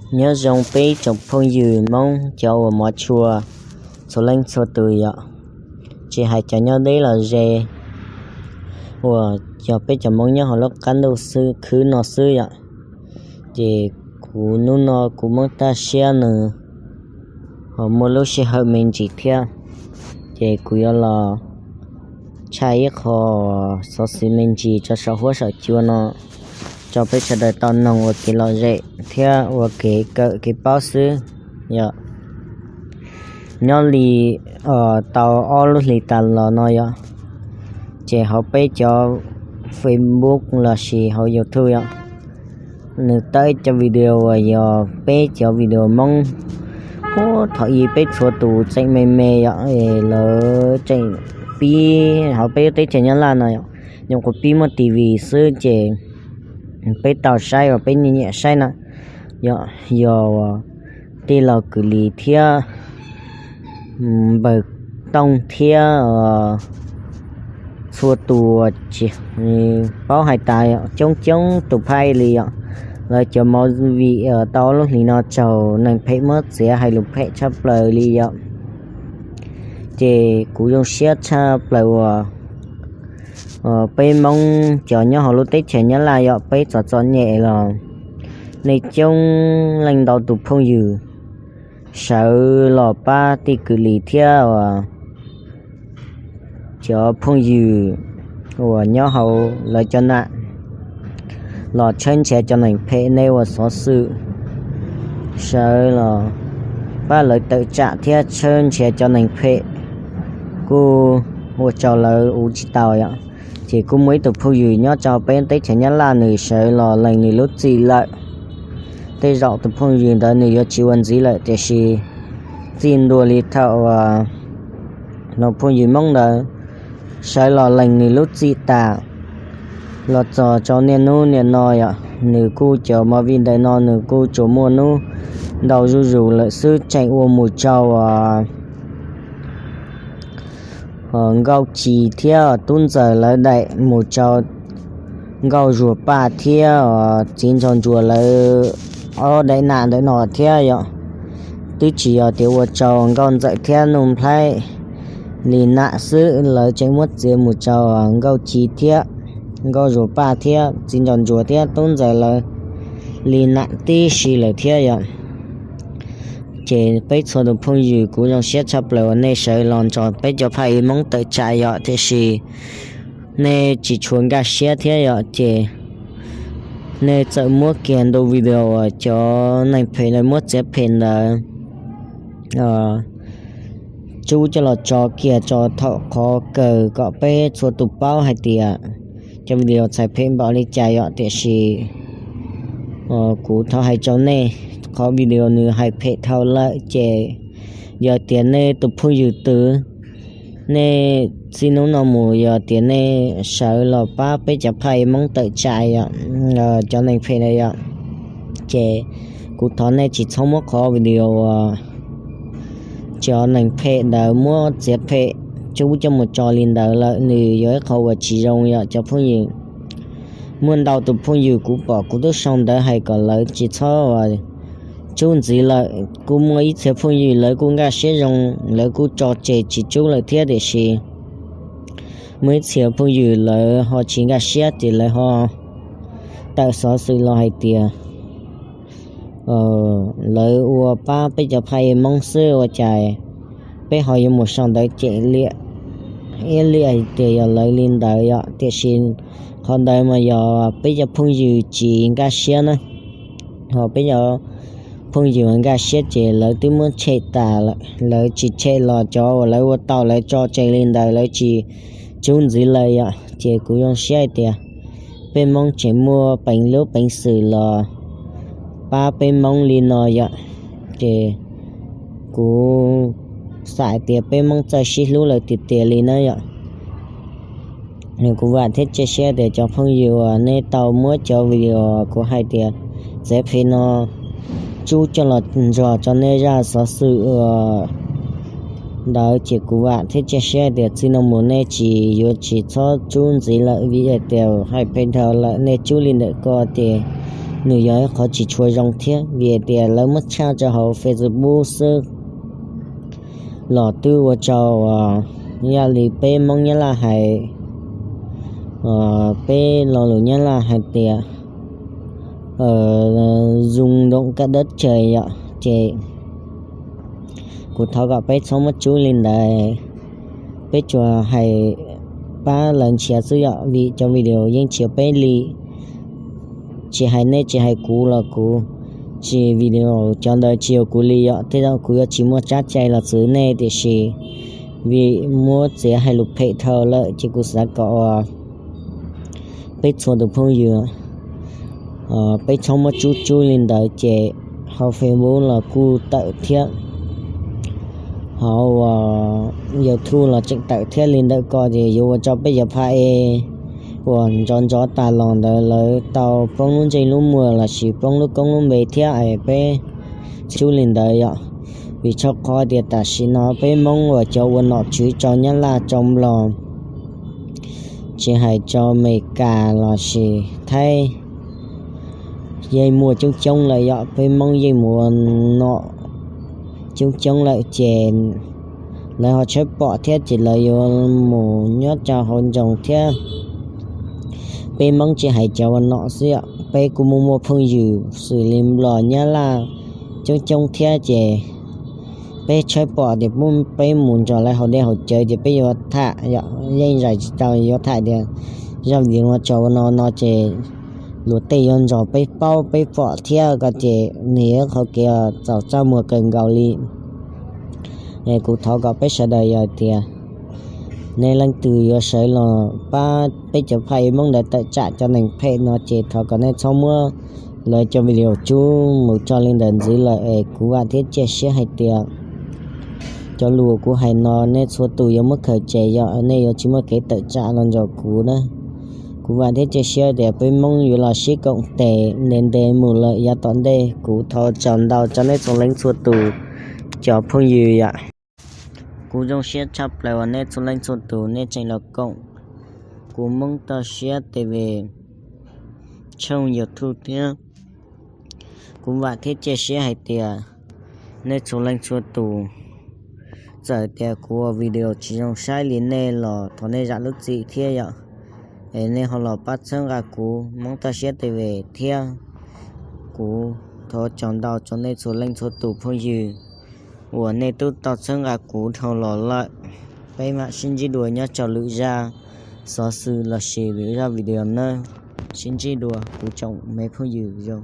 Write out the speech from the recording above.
Nyob zoo peb tsoom phooj ywg Hmoob cov uas hmov tshua txhua leej txhua tus yom, tsis hais cov nyob deb los ze, uas yog peb cov Hmoob nyob hauv lub qab ntuj khwb no xwb yom. Ces kuv hnub no kuv muab taj siab nws ho muaj lub sij hawm me ntsis thiab, ces kuv yuav los tshaj ib qho xov xwm me ntsis rau saum huab saum cua no rau peb sawv daws tau noog ua kev lom zem thiab ua kev kawm kev paub xwb yom. Nyob li tau ob lub hlis tas los no yom, ces hauv peb cov Facebook lossis hauv YouTube yom, nws tawm cov video uas yog peb cov video Hmoob, thaum ub peb txhua tus tseem me me yom, lawv tseem pib hauv peb lub teb chaws Nyab Laj no yom, nyuam qhuav pib muaj T V xwb ces peb tau saib uas peb nyiam nyiam saib na, yog tij laug Kwm Lis thiab npawg Tooj thiab txhua tus uas paub hais tas coob coob tus phaj li yom. Lawv cov movie tau lub hlis no raug neeg phem muab txiav hais lus phem tshaj plaws li yom. Ces kuv zoo siab tshaj plaws uas peb Hmoob cov nyob hauv lub teb chaws Nyab Laj yom, peb txom txom nyem los nej coob leej ntau tus phooj ywg sawv los pab tij Kwm Lis thiab uas cov phooj ywg uas nyob hauv lawv cov nam los tshawb nrhiav cov neeg phem nej ua xov xwm, sawv los pab lawv tawm tsam thiab tshawb nrhiav cov neeg phem, kuj ua rau lawv ua tsis tau yom. Ces kuj muaj ib tug phooj ywg nyob rau peb teb chaws Nyab Laj nws sawv los lees nws lub txim lawm. Tej zaum tus phooj ywg ntawd nws yuav tsis ua ntxiv lawm, tiam sis txij ntua li thaum uas phooj ywg Hmoob ntawd sawv los lees nws lub txim tas los txog rau niaj hnub niaj no yom, nws kuj cov movie ntawm no nws kuj tsuas muaj hnub ntau zuj zus lawm xwb, tseem ua mus rau Nkauj Ci thiab Tub Ntxawm lawv daim, mus rau Nkauj Zuag Paj thiab Txiv Nraug Ntsuag lawv ob daim nam ntawm no thiab yom. Twb tsis yog tias ua rau Nkauj Ntxawm thiab Nuj Nplhaib li nam xwb, lawv tseem muab txiav mus rau Nkauj Ci thiab Nkauj Zuag Paj thiab Txiv Nraug Ntsuag thiab Tub Ntxawm lawv li nam tib si lawm thiab yom. Ces peb txhua tus phooj ywg kuv zoo siab tshaj plaws uas nej sawv los nrog peb cov phaj ib Hmoob tawm tsam yom, tiam sis nej tsis tshua nkag siab thiab yom, ces nej txawm muab kiag ntu video uas cov neeg phem ntawd muab txiav phem ntawd rub coj los tso kiag tso thaum qhov kawg kom peb txhua tus paub hais tias cov video txhais phem npaum li cas yom, tiam sis kuv thov hais rau nej, qhov video nws hais phem dhau lawm ces yog tias nej tus phooj ywg twg, nej txij hnub no mus yog tias nej sawv los pab peb cov phaj ib Hmoob tawm tsam yom, cov neeg phem ntawd yom, ces kuv thov nej tsis txhob muab qhov video uas cov neeg phem ntawd muab txiav phem rub coj mus tso li ntawd lawm, nws yog ib qho uas tsis zoo yom cov phooj ywg. Muaj ntau tus phooj ywg kuv pom kuv twb sau ntawv hais kom lawv tsis txhob rub ntxiv lawm, kuj muaj ib txhia phooj ywg lawv kuj nkag siab zoo, lawv kuj tso tseg tsis rub lawm thiab, tiam sis muaj ib txhia phooj ywg lawv ho tsis nkag siab ces lawv ho tawm xov xwm los hais tias lawv ua pab peb cov phaj ib Hmoob xwb ua cas peb ho yuav mus sau ntawv cem liam, iab liam hais tias yog lawv li ntawd yom, tiam sis qhov ntawd mas yog peb cov phooj ywg tsis nkag siab na, ho peb cov phooj ywg nkag siab ces lawv twb muab tshem tas lawm, lawv tsis tshem los cov uas lawv ua tau lawv tso tseg li ntawd lawv tsis rub ntxiv lawm yom, ces kuv zoo siab hais tias peb Hmoob tseem muaj peev lub peev xwm los pab peb Hmoob li no yom, ces kuv xav hais tias peb Hmoob txawj sib hlub lawm tiag tiag li na yom. Kuv vam thiab cia siab tias cov phooj ywg uas nej tau muab cov video kuv hais tias txiav phem no rub coj los nrog rau nej zaj xov xwm ntawd ces kuv vam thiab cia siab tias txij no mus nej tsis yuav tsis txhob rub ntxiv lawm, vim hais tias hais phem dhau lawm nej rub li ntawm ko ces nws yog ib qhov tsis tshua zoo thiab, vim tias lawv muab tshaj rau hauv Facebook xwb los twb ua rau, yam li peb Hmoob Nyab Laj hais, peb lo lus Nyab Laj hais tias rung động cả đất trời yom. Ces kuv thov kom peb txhob muab tsub li ntawd, peb tsuas hais pab lawv nrhiav xwb yom, vim cov video yeej nrhiav peb li. Tsis hais nej tsis hais kuv los kuv, tsis video cov ntawd tsis yog kuv li yom, tej zaum kuv yuav tsis muaj tsab cai los txwv nej, tiam sis vim muab txiav hais lus phem dhau lawm ces kuv xav kom peb txhua tus phooj ywg peb txhob muab tsub tsub li ntawd. Ces hauv Facebook los kuj tawm thiab, hauv YouTube los tseem tawm thiab li ntawm ko, ces yuav ua rau peb cov phaj ej uas ntsov ntsov tas los ntawd lawv tau poob lub ntsej lub muag lossis poob lub koob lub npe thiab es peb tsub li ntawd yom. Vim tshaj qhov tias tam sim no peb Hmoob uas cov ua nom tswv rau Nyab Laj rau Nplog, tsis hais rau Amelikas lossis Thaib, yeej muaj coob coob lawm yom, peb Hmoob yeej mus ua nom coob coob lawm ces lawv ho tshaib pom thiab ces lawv yuav mus nyob rau hauv nroog thiab. Peb Hmoob tsis hais cov ua nom xwb yom, peb kuj muaj muaj phooj ywg xws li Nplog Nyab Laj coob coob thiab ces peb tshaib pom tias peb mus nrog lawv haus dej haus cawv ces peb yuav tham yom, yeej zais tsis tau yuav tham tias zaj video no tso ua no no ces luag tej yuav nrog peb paub peb pom thiab ko ces nws yog qhov kev txaus txaj muag kawg nkaus li. Kuv thov kom peb sawv daws yog tias nej leej twg yuav sawv los pab peb cov phaj ej Hmoob ntawd tawm tsam cov neeg phem no ces thov kom nej txhob muab lawv cov video tsub mus tso li ntawd ntxiv lawm es kuv vam thiab cia siab hais tias cov lus kuv hais no nej txhua tus yuav muab khaws tseg yom, nej yuav tsis muaj kev tawm tsam los nrog kuv na. Kuv vam thiab cia siab tias peb Hmoob yuav los sib koom tes ntev ntev mus lawm yav tom ntej. Kuv thov tsaug ntau rau nej txhua leej txhua tus cov phooj ywg yom. Kuv zoo siab tshaj plaws uas nej txhua leej txhua tus nej tseem los koom kuv Hmoob Toj Siab T V tshooj YouTube thiab. Kuv vam thiab cia siab hais tias nej txhua leej txhua tus, txawm tias kuv ua video tsis zoo saib li nej los thov nej zam lub txim thiab yom. Es nej ho los pab txhawb nqa kuv Hmoob Toj Siab T V thiab. Kuv thov tsaug ntau rau nej txhua leej txhua tus phooj ywg uas nej twb tau txhawb nqa kuv dhau los lawm. Peb mam sib ntsib dua nyob rau lwm zaj xov xwm lossis lwm zaj video nawb. Sib ntsib dua kuv tsoom me phooj ywg zoo.